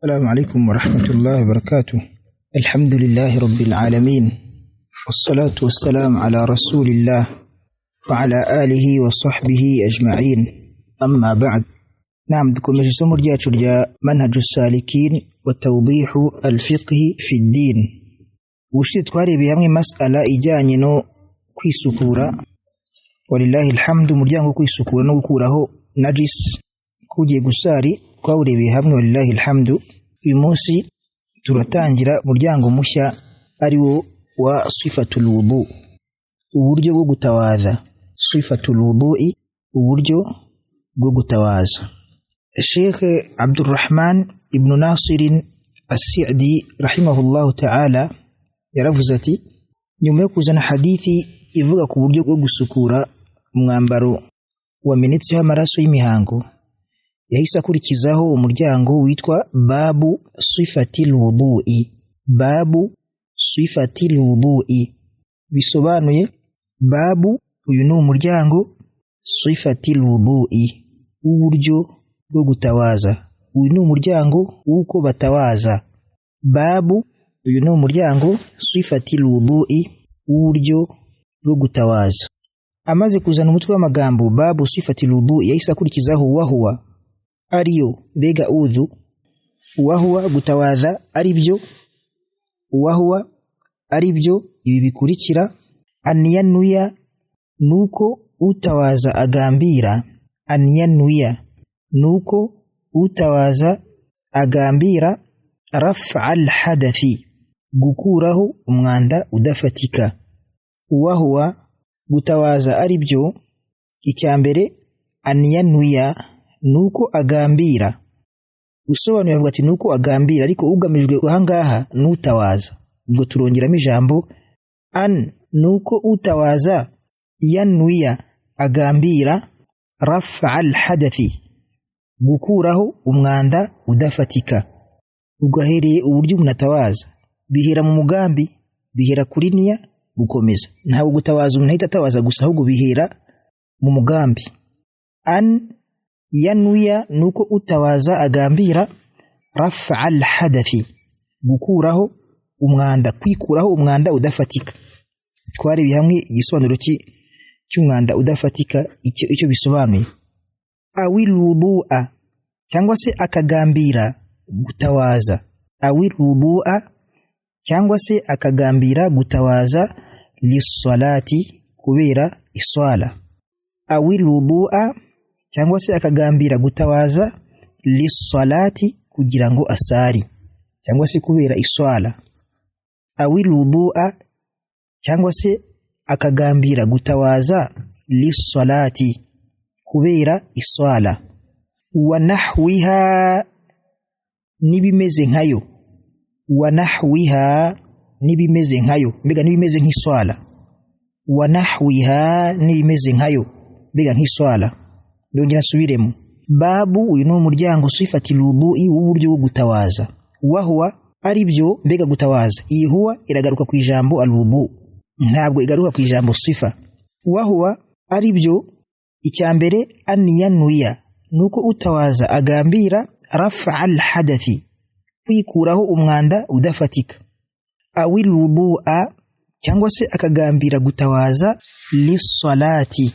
السلام عليكم ورحمة الله وبركاته. الحمد لله رب العالمين، والصلاة والسلام على رسول الله وعلى آله وصحبه أجمعين. أما بعد. نعم، dukomeje isomo ryacu rya manhaju salikin wa tawdihu alfiqhi fi ddin. Ubushize twarebeye hamwe masala ijyanye no kwisukura, walillahi alhamdu. Umuryango wo kwisukura no gukuraho najis kugiye gusari twawurebeye hamwe, walillahi alhamdu. Uyu munsi turatangira umuryango mushya, ari wo wa sifatul wudu, uburyo bwo gutawaza. Sifatul wudu'i, uburyo bwo gutawaza. Sheikh Abdurrahman ibn Nasir As-Sa'di rahimahullahu ta'ala yaravuze ati, nyuma yo kuzana hadithi ivuga ku buryo bwo gusukura umwambaro wamenetseho amaraso y'imihango, yahise akurikizaho umuryango witwa babu sifatil wudu'i. Babu sifatil wudu'i bisobanuye babu, uyu ni umuryango, sifatil wudu'i, w'uburyo bwo gutawaza. Uyu ni umuryango w'uko batawaza. Babu, uyu ni umuryango, sifatil wudu'i, w'uburyo bwo gutawaza. Amaze kuzana umutwe w'amagambo babu sifatil wudu'i, yahise akurikizaho wahuwa, ariyo mbega udhu, wahuwa gutawaza, aribyo wahuwa, aribyo ibi bikurikira: aniyanuya, nuko utawaza agambira. Aniyanuya, nuko utawaza agambira raf'a alhadathi, gukuraho umwanda udafatika. Wahuwa gutawaza aribyo, icya mbere aniyanuya, nuko agambira. Usobanuye avuga ati nuko agambira, ariko ugamijwe ahangaha nutawaza. Ubwo turongeramo ijambo an, nuko utawaza yanuya agambira raf'a alhadathi, gukuraho umwanda udafatika. Ugahereye uburyo umuntu atawaza, bihera mu mugambi, bihera kuri niya gukomeza. Ntabwo gutawaza umuntu ahita atawaza gusa, ahubwo bihera mu mugambi. An yanuya, nuko utawaza agambira raf'a alhadathi, gukuraho umwanda, kwikuraho umwanda udafatika. Twarebye hamwe igisobanuro cy'umwanda udafatika, icyo bisobanuye. Awil wudu'a, cyangwa se akagambira gutawaza. Awil wudu'a, cyangwa se akagambira gutawaza lisalati, kubera iswala. Awil wudu'a, cyangwa se akagambira gutawaza lisalati, kugira ngo asari, cyangwa se kubera iswala. Awil wudu'a, cyangwa se akagambira gutawaza lisalati, kubera iswala. Wa nahwiha, n'ibimeze nkayo. Wa nahwiha, n'ibimeze nkayo, mbega n'ibimeze nk'iswala. Wa nahwiha, n'ibimeze nkayo, mbega nk'iswala. Ndongera nsubiremo. Babu, uyu ni umuryango, sifatil wudu'i, w'uburyo bwo gutawaza. Wahuwa, aribyo mbega gutawaza. Iyi huwa iragaruka ku ijambo alwudu, ntabwo igaruka ku ijambo sifa. Wahuwa, aribyo icya mbere aniyanuya, nuko utawaza agambira raf'a alhadathi, kwikuraho umwanda udafatika. Awil wudu'a, cyangwa se akagambira gutawaza lisalati,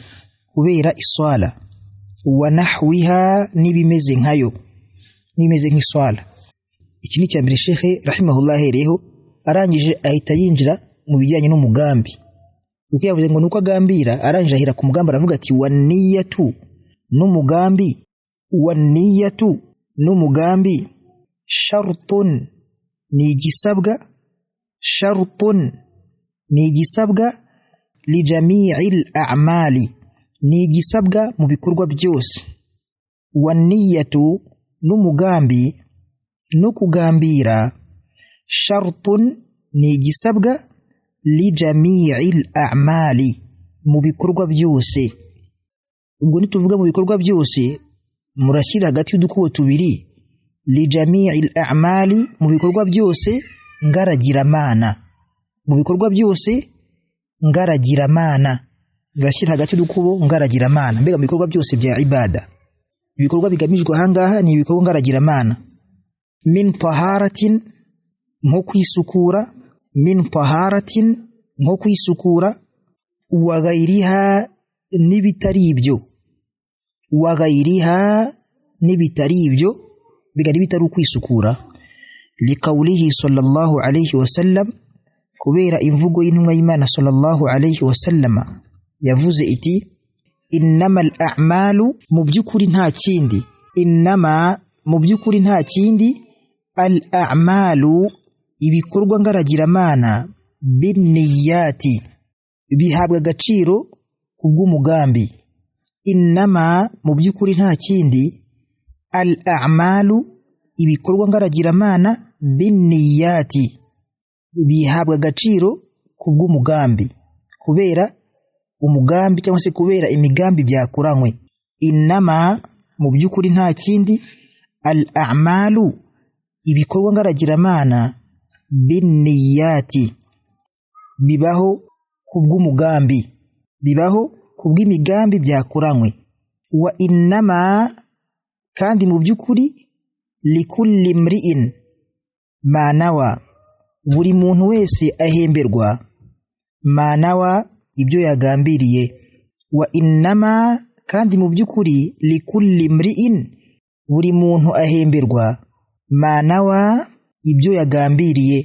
kubera iswala. Wa nahwiha, n'ibimeze nkayo, n'ibimeze nk'iswala. Iki ni icya mbere Sheikh rahimahullah ahereyeho, arangije ahita yinjira mu bijyanye n'umugambi. Kuko yavuze ngo nuko agambira, arangije ahera ku mugambi, aravuga ati wa niyatu, n'umugambi. Wa niyatu, n'umugambi, shartun, ni igisabwa. Shartun, ni igisabwa, li jami'il a'mali, ni igisabwa mu bikorwa byose. Wa niyatu, n'umugambi, no kugambira, shartun, ni igisabwa, li jami'il a'mali, mu bikorwa byose. Ubwo nituvuga mu bikorwa byose, murashyira hagati y'udukubo tubiri, li jami'il a'mali, mu bikorwa byose ngaragiramana. Mu bikorwa byose ngaragiramana, murashyira hagati y'udukubo ngaragiramana, mbega mu bikorwa byose bya ibada. Ibikorwa bigamijwe ahangaha ni ibikorwa ngaragiramana. Min taharatin, nko kwisukura, min taharatin, nko kwisukura, wa ghayriha, n'ibitari ibyo, wa ghayriha, n'ibitari ibyo, bigari bitari ukwisukura. Liqawlihi sallallahu alayhi wa sallam, kubera imvugo y'intumwa y'Imana sallallahu alayhi wa sallama yavuze iti innamal a'malu, mu by'ukuri nta kindi, innama, mu by'ukuri nta kindi, al a'malu, ibikorwa ngaragiramana, binniyati, bihabwa agaciro kubw'umugambi. Innama, mu by'ukuri nta kindi, al a'malu, ibikorwa ngaragiramana, binniyati, bihabwa agaciro kubw'umugambi, kubera umugambi cyangwa se kubera imigambi byakoranywe. Innama, mu by'ukuri nta kindi, al a'malu, ibikorwa ngaragiramana, binniyati, bibaho kubw'umugambi, bibaho kubw'imigambi byakoranywe. Wa innama, kandi mu by'ukuri, likulli mri'in ma nawa, buri muntu wese ahemberwa ma nawa, ibyo yagambiriye. Wa innama, kandi mu by'ukuri, likulli mri'in, buri muntu ahemberwa ma nawa, ibyo yagambiriye,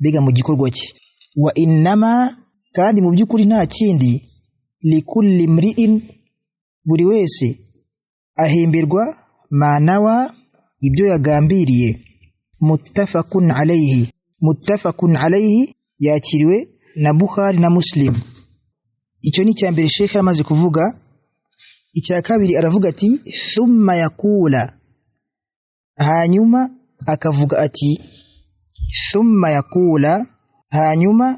mbega mu gikorwa cye. Wa innama, kandi mu by'ukuri nta kindi, likulli mri'in, buri wese ahemberwa ma nawa, ibyo yagambiriye. Muttafaqun alayhi, muttafaqun alayhi, yakiriwe na Bukhari na Muslim. Icyo ni icya mbere Sheikh amaze kuvuga. Icya kabiri aravuga ati thumma yakula, hanyuma akavuga ati, thumma yakula, hanyuma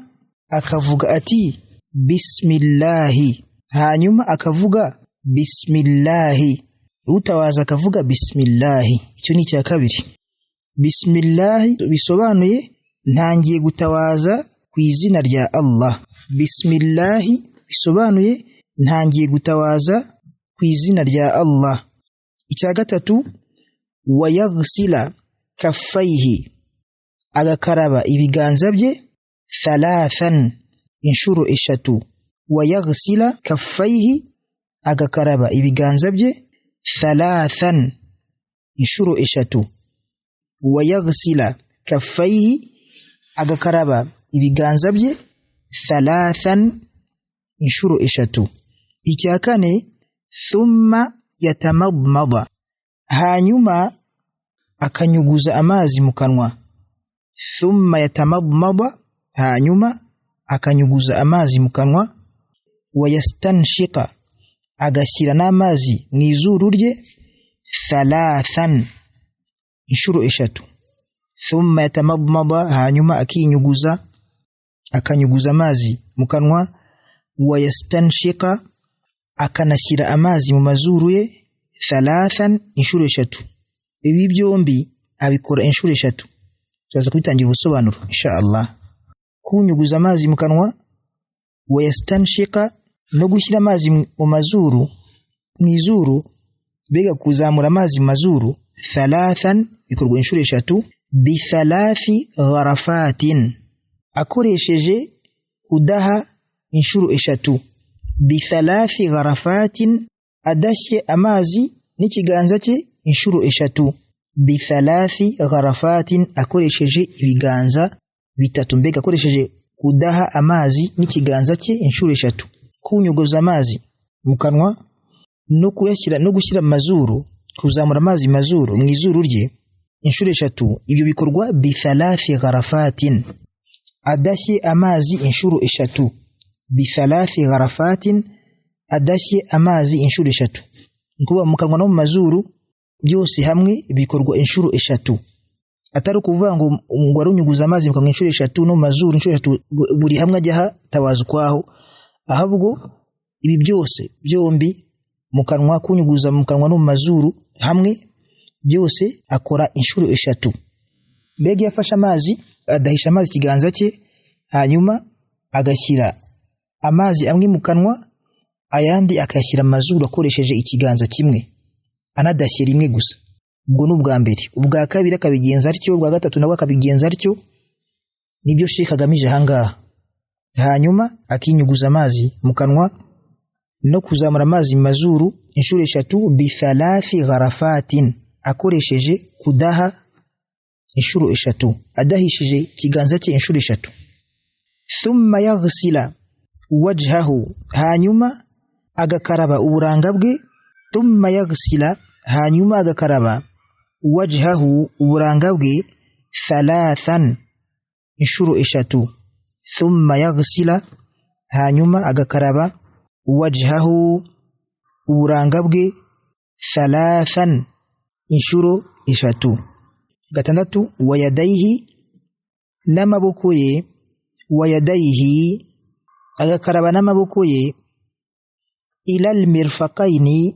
akavuga ati bismillahi, hanyuma akavuga bismillahi, utawaza akavuga bismillahi. Icyo ni icya kabiri. Bismillahi bisobanuye ntangiye gutawaza ku izina rya Allah. Bismillahi bisobanuye ntangiye gutawaza ku izina rya Allah. Icya gatatu, wayaghsila kaffaihi, agakaraba ibiganza bye, thalathan, inshuro eshatu. Wayaghsila kaffaihi, agakaraba ibiganza bye, thalathan, inshuro eshatu. Wayaghsila kaffaihi, agakaraba ibiganza bye, thalathan, inshuro eshatu. Icya kane, thumma yatamadmada, hanyuma akanyuguza amazi mu kanwa. Thumma yatamadmada, hanyuma akanyuguza amazi mu kanwa. Wayastanshika, agashyira n'amazi mu izuru rye, thalathan, inshuro eshatu. Thumma yatamadmada, hanyuma akinyuguza, akanyuguza amazi mu kanwa. Wayastanshika, akanashyira amazi mu mazuru ye, thalathan, inshuro eshatu. Ibi byombi abikora inshuro eshatu. Tuzaza kubitangira ubusobanuro insha Allah. Kunyuguza amazi mu kanwa, wayastanshika, no gushyira amazi mu mazuru, mu izuru, mbega kuzamura amazi mu mazuru, thalathan, bikorwa inshuro eshatu. Bithalathi gharafatin, akoresheje kudaha inshuro eshatu. Bithalathi gharafatin, adashye amazi n'ikiganza cye inshuro eshatu. Bithalathi gharafatin, akoresheje ibiganza bitatu, mbega akoresheje kudaha amazi n'ikiganza cye inshuro eshatu. Kunyugoza amazi mu kanwa no kuyashyira, no gushyira mazuru, kuzamura amazi mazuru mu izuru rye inshuro eshatu. Ibyo bikorwa bithalathi gharafatin, adashye amazi inshuro eshatu. Bithalathi gharafatin, adashye amazi inshuro eshatu. Kuba mu kanwa no mu mazuru byose hamwe bikorwa inshuro eshatu. Atari ukuvuga ngo arunyuguza amazi mu kanwa inshuro eshatu no mu mazuru inshuro eshatu, buri hamwe ajya hatawaza ukwaho. Ahubwo ibi byose byombi, mu kanwa, kunyuguza mu kanwa no mu mazuru hamwe, byose akora inshuro eshatu. Mbega yafashe amazi, adahisha amazi ikiganza cye, hanyuma agashyira amazi amwe mu kanwa, ayandi akayashyira amazuru akoresheje ikiganza kimwe, anadashye rimwe gusa. Ubwo ni ubwa mbere. Ubwa kabiri akabigenza atyo, ubwa gatatu nabwo akabigenza atyo. Nibyo Sheikh agamije ahangaha. Hanyuma akinyuguza amazi mu kanwa no kuzamura amazi mu mazuru inshuro 3, bithalathi gharafatin, akoresheje kudaha inshuro 3, adahishije ikiganza cye inshuro 3. Thumma yaghsila wajhahu, hanyuma agakaraba uburanga bwe. Thumma yaghsila, hanyuma agakaraba wajhahu, uburanga bwe, thalathan, inshuro 3. Thumma yaghsila, hanyuma agakaraba wajhahu, uburanga bwe, thalathan, inshuro 3. 6, wayadaihi, n'amaboko ye. Wayadaihi, agakaraba n'amaboko ye, ilal mirfaqaini,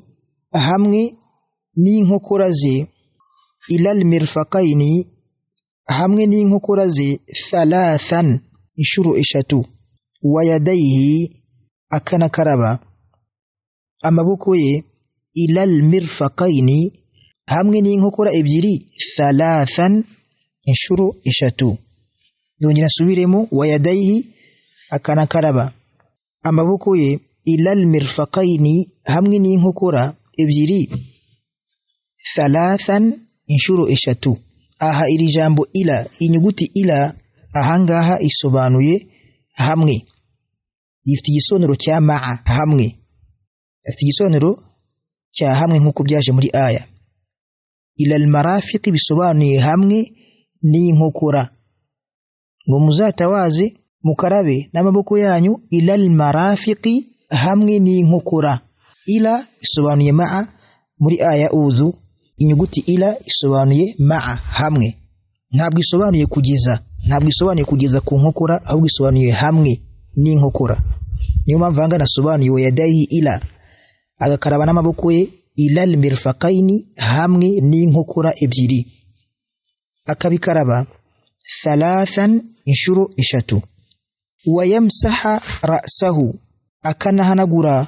hamwe n'inkokora ze. Ilal mirfaqaini, hamwe n'inkokora ze, thalathan, inshuro 3. Wayadaihi, akanakaraba amaboko ye, ilal mirfaqaini, hamwe n'inkokora 2, thalathan, inshuro 3. Ndongera nsubiremo, wayadaihi, akanakaraba amaboko ye, ilal mirfaqaini, hamwe n'inkokora 2, thalathan, inshuro 3. Aha iri jambo ila, inyuguti ila ahangaha isobanuye hamwe, ifite igisobanuro cya ma'a, hamwe, ifite igisobanuro cya hamwe nk'uko byaje muri aya. Ilal marafiqi bisobanuye hamwe n'inkokora, ngo muzatawaze mukarabe n'amaboko yanyu, ilal marafiqi, hamwe n'inkokora. Ila isobanuye ma'a muri aya udhu, inyuguti ila isobanuye ma'a, hamwe. Ntabwo isobanuye kugeza, ntabwo isobanuye kugeza ku nkokora, ahubwo isobanuye hamwe n'inkokora. Niyo mpamvu ahangana asobanuye wayadahi ila, agakaraba n'amaboko ye, ilal mirfaqaini, hamwe n'inkokora 2, akabikaraba thalathan, inshuro 3. Wayamsaha ra'sahu, akanahanagura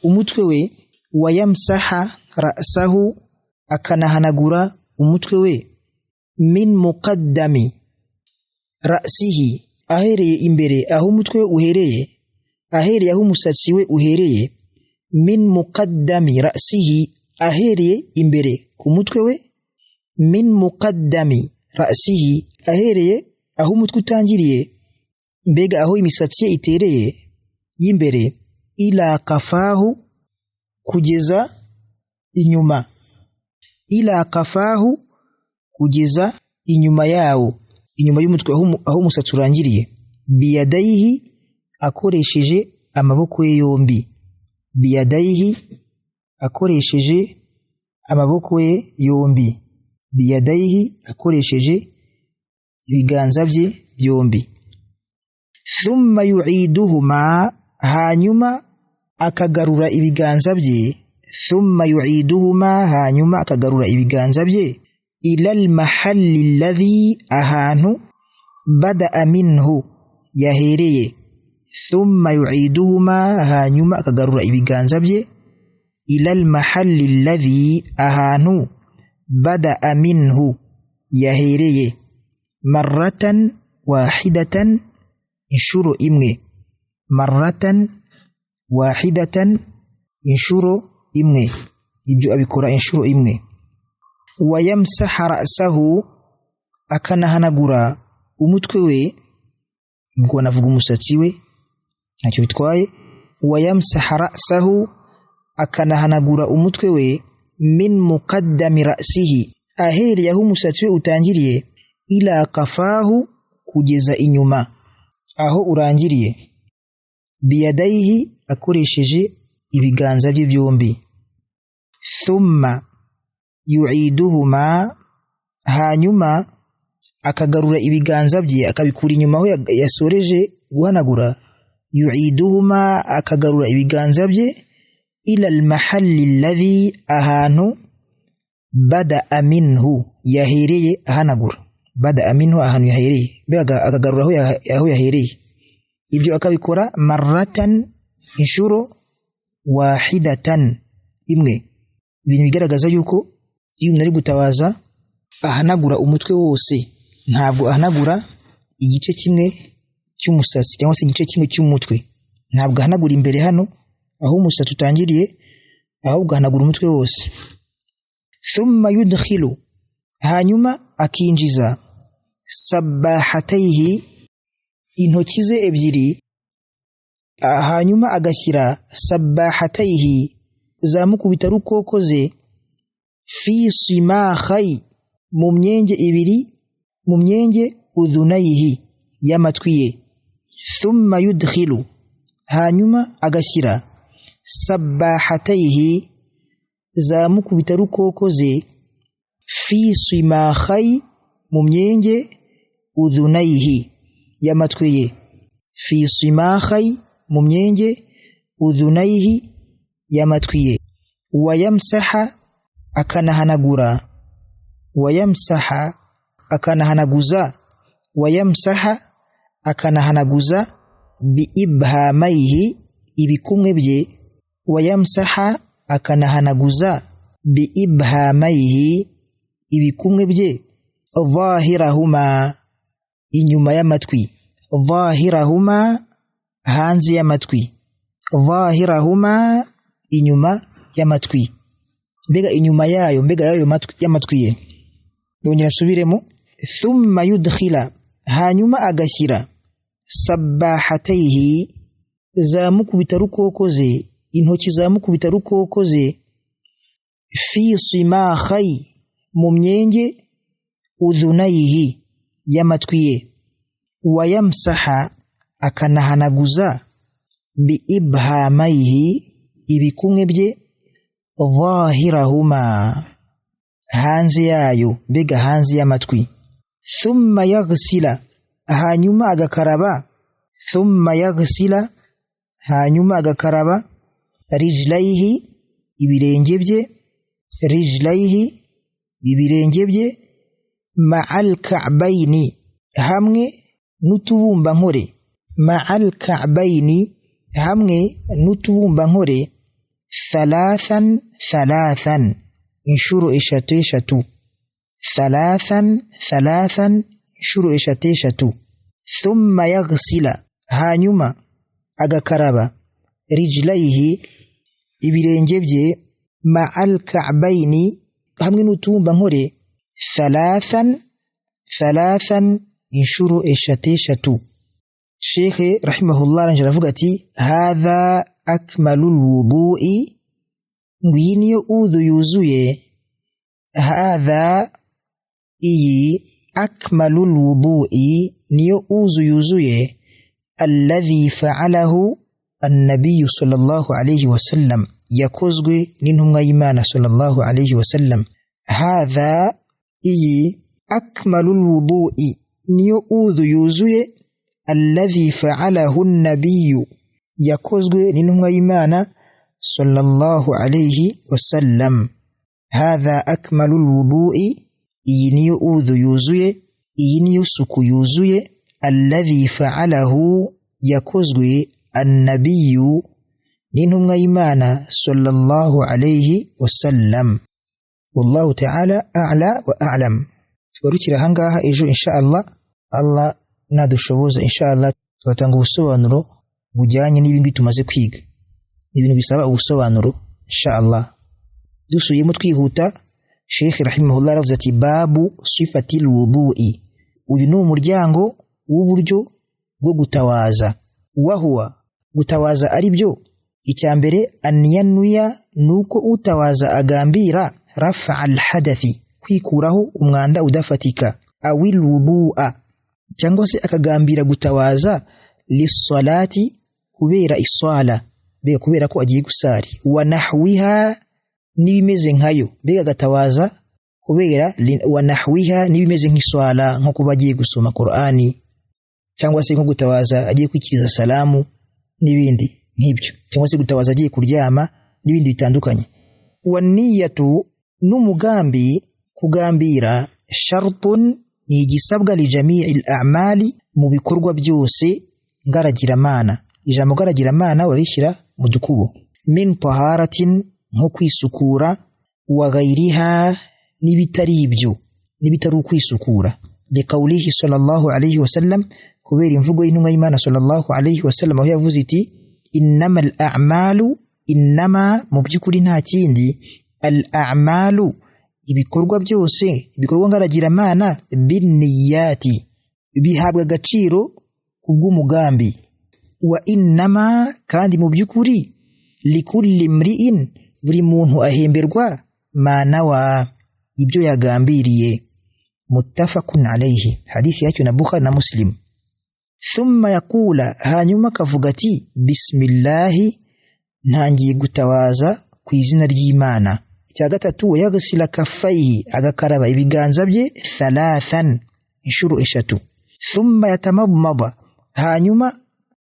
umutwe we. Wayamsaha ra'sahu, akanahanagura umutwe we, min muqaddami ra'sihi, ahereye imbere aho umutwe uhereye, ahereye aho umusatsi we uhereye. Min muqaddami ra'sihi, ahereye imbere ku mutwe we. Min muqaddami ra'sihi, ahereye aho umutwe utangiriye, mbega aho imisatsi ye itereye y'imbere. Ila kafahu, kugeza inyuma. Ila kafahu, kugeza inyuma yawo, inyuma y'umutwe aho umusatsi urangiriye. Biyadaihi, akoresheje amaboko ye yombi. Biyadaihi, akoresheje amaboko ye yombi. Biyadaihi, akoresheje ibiganza bye byombi. Thumma yu'iduhuma, hanyuma akagarura ibiganza bye. Thumma yu'iduhuma, hanyuma akagarura ibiganza bye, ilal mahalli alladhi, ahantu bada'a minhu, yahereye. Thumma yu'iduhuma, hanyuma akagarura ibiganza bye, ilal mahalli alladhi, ahantu bada'a minhu, yahereye. Marratan wahidatan, inshuro imwe. Marratan wahidatan, inshuro imwe. Ibyo abikora inshuro imwe. Wayamsaha ra'sahu, akanahanagura umutwe we, ubwo navuga umusatsi we ntacyo bitwaye. Wayamsaha ra'sahu, akanahanagura umutwe we, min muqaddami ra'sihi, ahereye aho umusatsi we utangiriye, ila kafahu, kugeza inyuma aho urangiriye. Biyadaihi, akoresheje ibiganza bye byombi. Thumma yu'iduhuma, hanyuma akagarura ibiganza bye akabikura inyuma aho yasoreje guhanagura. Yu'iduhuma, akagarura ibiganza bye, ila al-mahalli alladhi, ahantu bada'a minhu, yahereye ahanagura. Bada'a minhu, ahantu yahereye, mbega akagarura aho yahereye. Ibyo akabikora marratan, inshuro, wahidatan, imwe. Ibintu bigaragaza yuko Iyo umuntu ari gutawaza ahanagura umutwe wose, ntabwo ahanagura igice kimwe cy'umusatsi cyangwa se igice kimwe cy'umutwe. Ntabwo ahanagura imbere hano aho umusatsi utangiriye, ahubwo ahanagura umutwe wose. Thumma yudkhilu, hanyuma akinjiza sabbahatayhi, intoki ze ebyiri, hanyuma agashyira sabbahatayhi za mukubita rukoko ze fi simakhai, mu myenge ibiri, mu myenge udhunayihi, y'amatwi ye. Thumma yudkhilu, hanyuma agashyira sabbahatayhi za mukubita rukoko ze fi simakhai, mu myenge udhunayihi, y'amatwi ye. Fi simakhai, mu myenge udhunayihi, y'amatwi ye. Wayamsaha, akanahanagura. Wayamsaha, akanahanaguza. Wayamsaha, akanahanaguza biibhamaihi, ibikumwe bye. Wayamsaha, akanahanaguza biibhamaihi, ibikumwe bye. Dhahirahuma, inyuma y'amatwi. Dhahirahuma, hanze y'amatwi. Dhahirahuma, inyuma y'amatwi, mbega inyuma yayo, mbega yayo y'amatwi ye. Ndongera nsubiremo. Thumma yudkhila, hanyuma agashyira sabbahatayhi za mukubita rukoko ze, intoki za mukubita rukoko ze fi simakhai, mu myenge udhunayihi, y'amatwi ye. Wayamsaha, akanahanaguza biibhamaihi, ibikumwe bye. Dhahirahuma, hanze yayo, mbega hanze y'amatwi. Thumma yaghsila, hanyuma agakaraba. Thumma yaghsila, hanyuma agakaraba rijlaihi, ibirenge bye. Rijlaihi, ibirenge bye. Ma'al ka'baini, hamwe n'utubumbankore. Ma'al ka'baini, hamwe n'utubumbankore. Thalathan thalathan, inshuro eshatu eshatu. Thalathan thalathan, inshuro eshatu eshatu. Thumma yaghsila, hanyuma agakaraba rijlaihi, ibirenge bye. Ma'al ka'baini, hamwe n'utubumbankore. Thalathan thalathan, inshuro eshatu eshatu. Sheikh rahimahullah arangije aravuga ati hadha akmalul wudu'i, ngiyi niyo udhu yuzuye. Hadha, iyi akmalul wudu'i niyo uzu yuzuye. Alladhi fa'alahu annabiyu sallallahu alayhi wasallam, yakozwe n'intumwa y'Imana sallallahu alayhi wasallam. Hadha, iyi akmalul wudu'i niyo udhu yuzuye. Alladhi fa'alahu an-nabiyyu, yakozwe n'intumwa y'Imana sallallahu alayhi wasallam. Hadha akmalul wudu'i, iyi niyo udhu yuzuye, iyi niyo suku yuzuye. Alladhi fa'alahu, yakozwe an-nabiyyu, n'intumwa y'Imana sallallahu alayhi wasallam. Wallahu ta'ala a'la wa a'lam. Tugarukira ahangaha ejo insha Allah, Allah nadushoboza insha Allah tugatanga ubusobanuro bujyanye n'ibingi tumaze kwiga. Ibintu bisaba ubusobanuro insha Allah. Dusubiyemo twihuta, Sheikh rahimahullah aravuze ati babu sifatil wudu'i, uyu ni umuryango w'uburyo bwo gutawaza. Wahuwa, gutawaza ari byo icya mbere, anyanuya, nuko utawaza agambira rafa al-hadathi, kwikuraho umwanda udafatika. Awil wudu'a, cyangwa se akagambira gutawaza lisalati, kubera iswala, mbega kubera ko agiye gusari. Wa nahwiha, n'ibimeze nkayo, mbega agatawaza kubera wa nahwiha, n'ibimeze nk'iswala, nko kuba agiye gusoma Qur'ani, cyangwa se nko gutawaza agiye kwikiriza salamu n'ibindi nk'ibyo, cyangwa se gutawaza agiye kuryama n'ibindi bitandukanye. Wa niyatu, n'umugambi, kugambira shartun, ni igisabwa li jami'il a'mali, mu bikorwa byose ngaragiramana. Ijambo ngaragiramana urarishyira mu dukubo. Min taharatin, nko kwisukura, wa ghayriha, n'ibitari ibyo, n'ibitari ukwisukura. Liqawlihi sallallahu alayhi wasallam, kubera imvugo y'intumwa y'Imana sallallahu alayhi wasallam aho yavuze iti innama al-a'malu, innama mu by'ukuri nta kindi, al-a'malu ibikorwa byose, ibikorwa ngaragiramana, binniyati bihabwa agaciro kubw'umugambi, wa innama kandi mu by'ukuri, likulli mri'in buri muntu ahemberwa manawa ibyo yagambiriye. Muttafaqun alayhi, hadithi yacyo na Bukhari na Muslim. Thumma yaqula, hanyuma akavuga ati bismillahi, ntangiye gutabaza ku izina ry'Imana. Icya gatatu, yaghsila kaffaihi, agakaraba ibiganza bye thalathan, inshuro eshatu. Thumma yatamadmada, hanyuma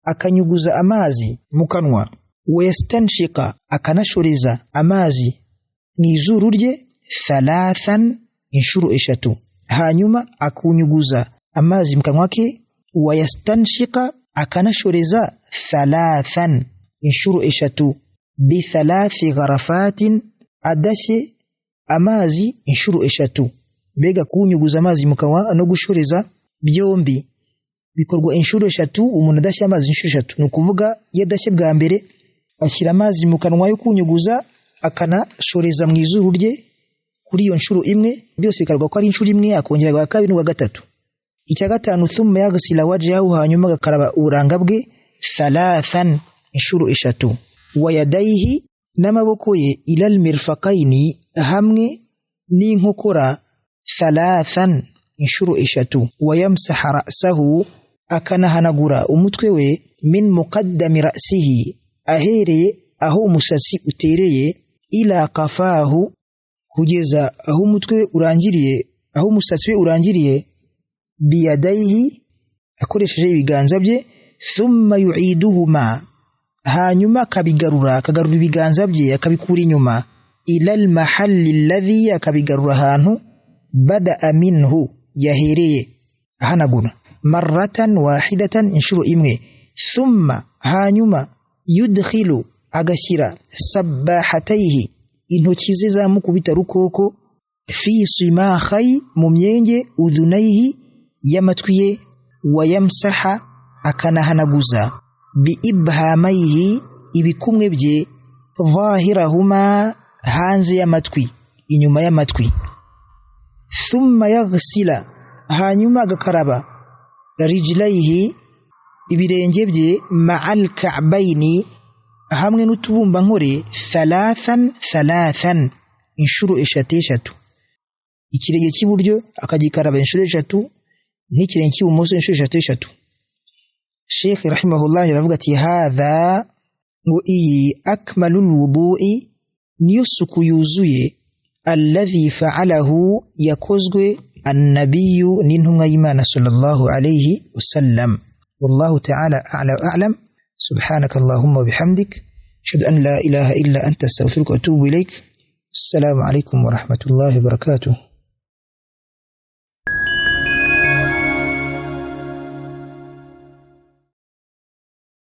akanyuguza amazi mu kanwa. Wayastanshika, akanashoreza amazi mu izuru rye thalathan, inshuro eshatu. Hanyuma akunyuguza amazi mu kanwa ke. Wayastanshika, akanashoreza thalathan, inshuro eshatu. Bithalathi gharafatin, adashye amazi inshuro eshatu. Mbega kunyuguza amazi mu kanwa no gushoreza byombi bikorwa inshuro eshatu, umuntu adashye amazi inshuro eshatu. Ni ukuvuga iyo adashye bwa mbere ashyira amazi mu kanwa yo kunyuguza, akanashoreza mu izuru rye kuri iyo nshuro imwe, byose bikarwa ko ari inshuro imwe, akongera bwa kabiri n'ubwa gatatu. Icya gatanu, thumma yaghsila wajhahu, hanyuma agakaraba uburanga bwe thalathan, inshuro eshatu. Wayadaihi, n'amaboko ye, ilal mirfaqaini, hamwe n'inkokora, thalathan, inshuro eshatu. Wayamsaha ra'sahu, akanahanagura umutwe we, min muqaddami ra'sihi, ahereye aho umusatsi utereye, ila qafahu, kugeza aho umutwe urangiriye, aho umusatsi we urangiriye, biyadaihi, akoresheje ibiganza bye. Thumma yu'iduhuma, hanyuma akabigarura, akagarura ibiganza bye akabikura inyuma, ila al-mahalli alladhi, akabigarura ahantu bada'a minhu, yahereye ahanagura, marratan wahidatan, inshuro imwe. Thumma, hanyuma, yudkhilu, agashyira, sabbahatayhi, intoki ze zamukubita rukoko, fi simakhai, mu myenge, udhunaihi, y'amatwi ye, wayamsaha, akanahanaguza, bi ibhamaihi, ibikumwe bye, dhahirahuma, hanze y'amatwi, inyuma y'amatwi. Thumma yaghsila, hanyuma agakaraba, rijlaihi, ibirenge bye, ma'al ka'baini, hamwe n'utubumba nkore, thalathan thalathan, inshuro eshatu eshatu. Ikirenge cy'iburyo akagikaraba inshuro eshatu, n'ikirenge cy'ibumoso inshuro eshatu eshatu. Sheikh rahimahullah aravuga ati hadha, ngo iyi akmalul wudu'i, niyo suku yuzuye, alladhi fa'alahu, yakozwe, annabiyu, n'intumwa y'Imana sallallahu alayhi wasallam. Wallahu ta'ala a'la wa a'lam. Subhanaka Allahumma wa bihamdik, ashhadu an la ilaha illa anta, astaghfiruka wa atubu ilaik. Assalamu alaykum wa rahmatullahi wa barakatuh.